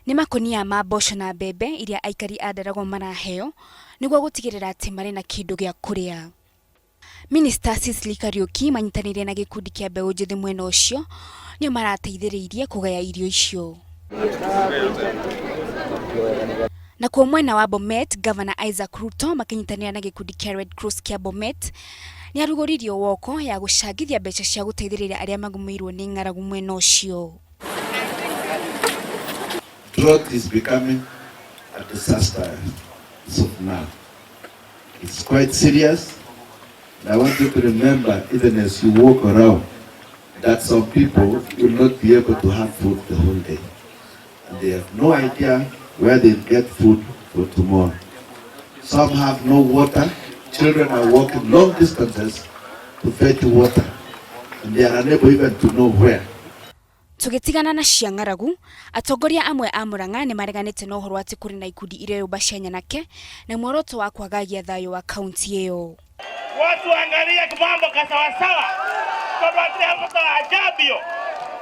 Nĩ makũnia ma mboco na mbembe iria aikari a Ndaragwa maraheo nĩguo gũtigĩrĩra atĩ marĩ na kĩndũ gĩa kũrĩa. Minista Sicily Kariuki manyitanĩire na gĩkundi kĩa mbeũ njĩthĩ mwena ũcio nĩo marateithĩrĩirie kũgaya irio icio. Nakuo mwena wa Bomet, Gavana Isaac Ruto makĩnyitanĩra na gĩkundi kĩa Red Cross kĩa Bomet nĩ arugũririe woko ya gũcangithia mbeca cia gũteithĩrĩria arĩa magũmĩirwo nĩ ng'aragu mwena ũcio. Drought is becoming a disaster as of now. It's quite serious. And I want you to remember, even as you walk around, that some people will not be able to have food the whole day. And they have no idea where they'll get food for tomorrow. Some have no water. Children are walking long distances to fetch water. And they are unable even to know where. Tũgĩtigana na cia ng'aragu, atongoria amwe a Murang'a nĩ mareganĩte na ũhoro atĩ kũrĩ na ikundi ireyũmba cia nyanake na muoroto wa kwagagia thayũ wa kaunti ĩyo. Watu waangalie mambo kasawasawa tondu hatire bata wa njambio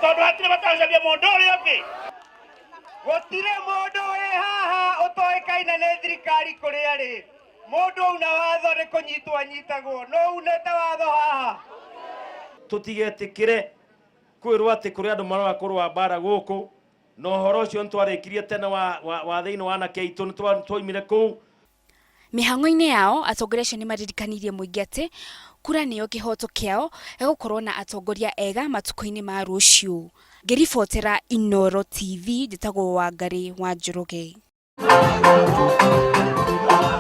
tondu hatire bata wa njambia mundu uria ungi. Gutire mundu wi haha utoikaine ni thirikari kuria ari. Mundu una watho ni kunyitwo anyitagwo, no unete watho haha. Tutigetikire kwirwo ati kuri andu maroga kurwa mbara guku na uhoro ucio nitwarikirie tene wa thiini wa anake aitu nitwaumire kuu. Mĩhang'o-inĩ yao, atongoria acio nĩ maririkanirie mũingĩ atĩ kura nĩyo kĩhoto kĩao gĩa gũkorwo na atongoria ega matukũ-inĩ ma rũciũ. Ngĩribotera Inooro TV, njĩtagwo Wangarĩ wa Njoroge.